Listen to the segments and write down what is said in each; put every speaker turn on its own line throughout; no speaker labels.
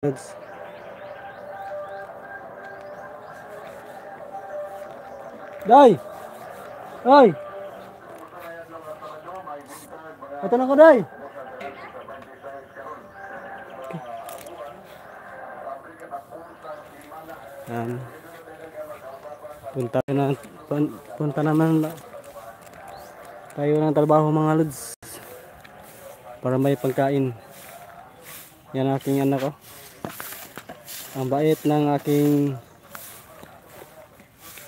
Lods. Day! Ay! Ito na ko, Day! Yan. Punta naman tayo ng trabaho, mga lods, para may pagkain. Yan ang aking anak ko. Ang bait ng aking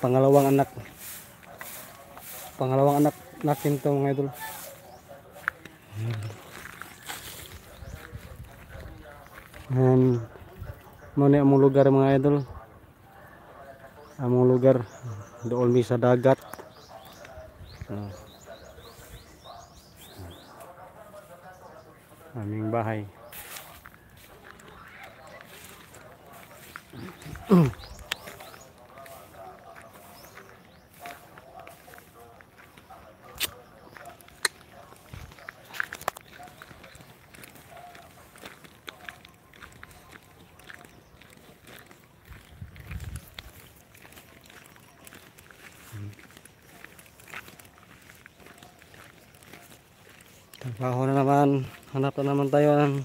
pangalawang anak. Pangalawang anak natin to, mga idol. Yan. Muna among lugar, mga idol. Among lugar doon mi sa dagat. Aming bahay. Trabaho na naman, hanap na naman tayo ng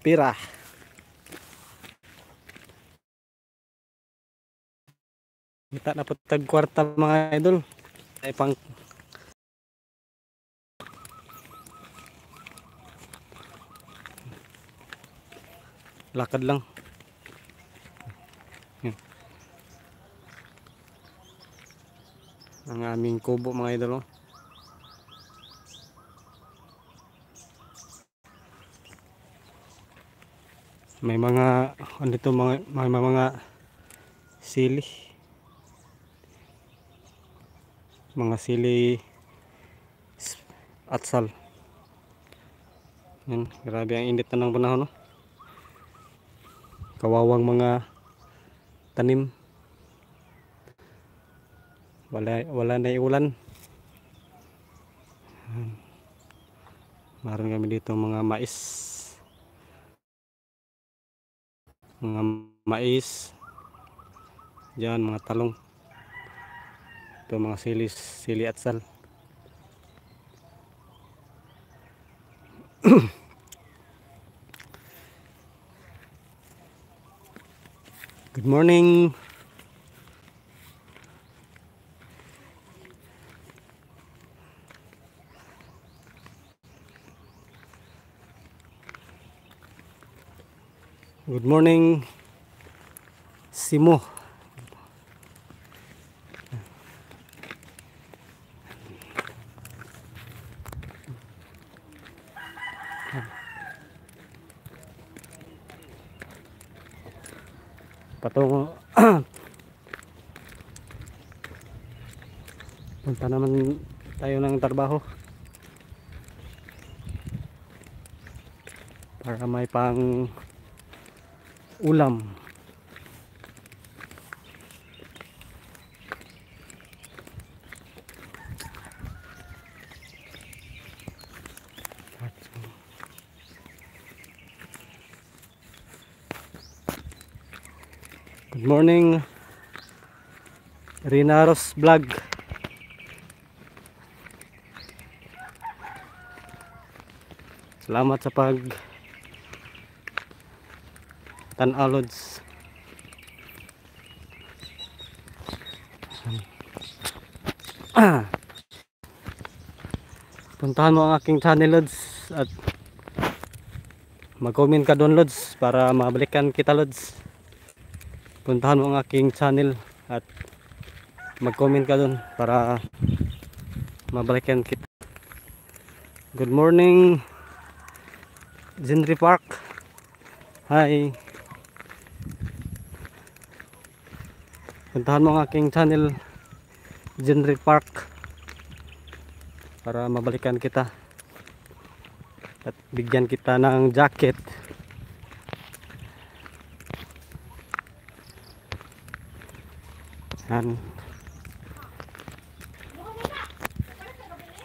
pira. Kita na po tag kwarta, mga idol. Ay pang lakad lang. Yan. Ang aming kubo, mga idol. Oh. May mga ano dito, mga sili. Mga sili atsal. Yan, grabe ang init na ng panahon, no? Kawawang mga tanim. Wala na ulan. Meron kami dito mga mais. Mga mais. Diyan mga talong. Ito mga sili atsal. Good morning. Good morning, Simo. Patungo. Punta naman tayo ng trabaho para may pang ulam. Good morning, Rinaros Vlog. Salamat sa pag tan-aw, lods. Puntahan mo ang aking channel, lods, at mag-comment ka doon, lods, para mabalikan kita, lods. Puntahan mo ang aking channel at mag-comment ka doon para mabalikan kita. Good morning, Zenry Park. Hi. Puntahan mo ang aking channel, Zenry Park, para mabalikan kita at bigyan kita ng jacket. Yan.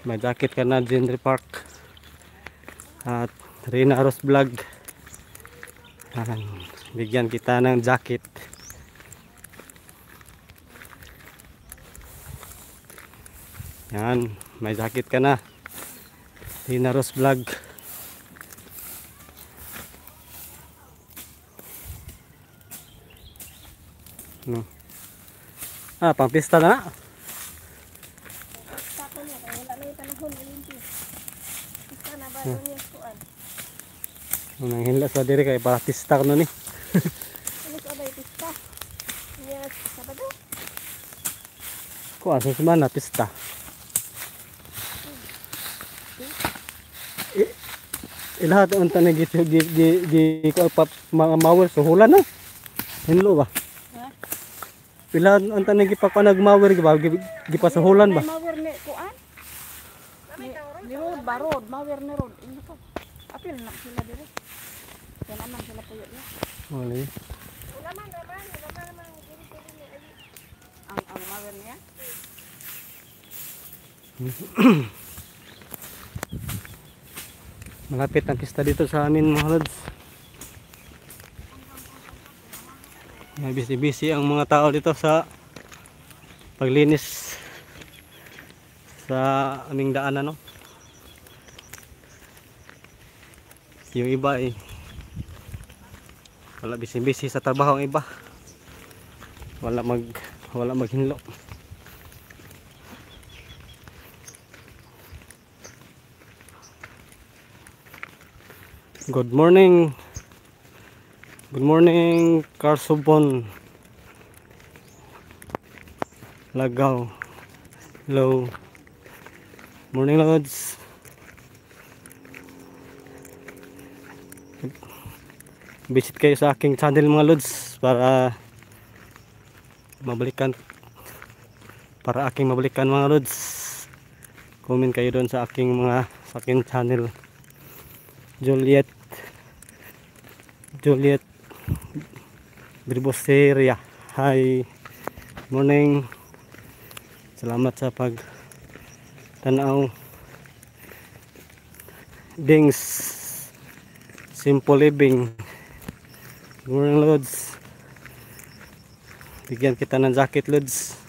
May jacket ka na, Zenry Park. At Rina Rose Vlog. Bigyan kita ng jacket. Yan, may jacket ka na. Rina Rose Vlog. No. Ah, pangpista na. Nang hinla sa diri kay para pista kuno ni.
Ano sa abay pista? Yes, Sabado.
Ko asa semana pista. Ilahat unta ni gi gi gi ko pa mga mawer suhulan na. Hinlo ba?
Ha?
Ilahat unta ni gipa nagmawer gi ba gipasuhulan ba?
Mawer ni kuan. Ni road ba road, mawer ni road. Ino to. Apil na sila diri. Yan naman sila puyo niya.
Wala.
Ang mawer niya.
Malapit ang pista dito sa amin mga lods. Busy-busy ang mga tao dito sa paglinis sa aming daanan, no? Yung iba eh wala, busy-busy sa trabaho ang iba. Wala maghinlo. Good morning. Good morning, Carsubon. Lagaw. Hello. Morning, Lods. Visit kayo sa aking channel mga Lods para mabalikan, para aking mabalikan mga Lods. Comment kayo doon sa aking channel. Juliet Briboseria. Hi. Morning. Salamat sa pag tanaw. Dings Simple Living. Good morning, Lods. Bigyan kita ng jacket, Lods.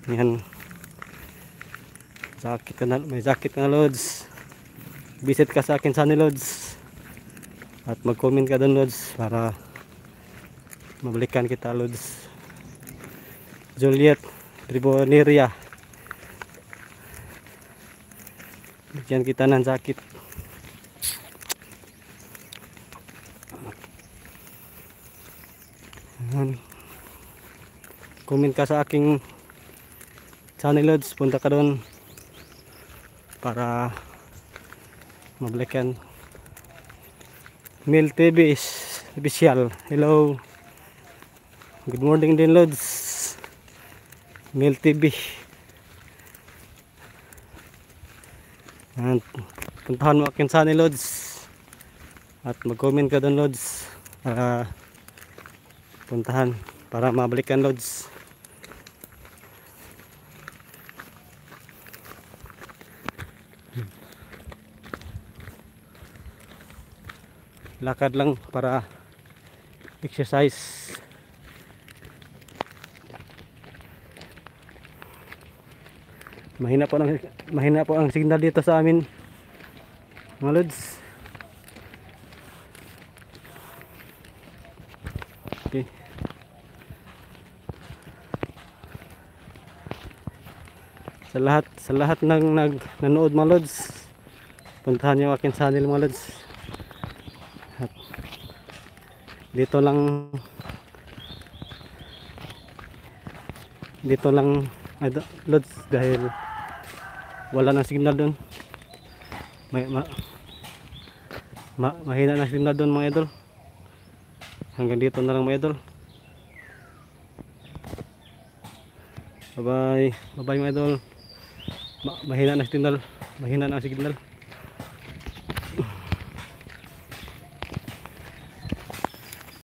Yan. Jacket ka na, may jacket ka na, Lods. Visit ka sa akin sa Lods. At mag-comment ka doon, Lods, para mabalikan kita, Lods. Juliet Briboneria. Bigyan kita ng jacket. Ayan. Comment ka sa aking channel, Lods. Punta ka doon para mabalikan. Mil TV official. Hello. Good morning din, Lods. Mil TV. Ayan. Puntahan mo aking channel, Lods. At mag-comment ka doon, Lods, para puntahan, para mabalikan, Lods. Lakad lang para exercise. Mahina po ang signal dito sa amin mga Lods. Okay. Sa lahat ng nanood mga Lods, puntahan niyo aking channel mga Lods. At dito lang Lods, dahil wala nang signal doon. Mahina na signal doon mga idol. Hanggang dito na lang mga idol. Bye bye. Bye bye mga idol. Mahina na signal. Mahina na ang signal.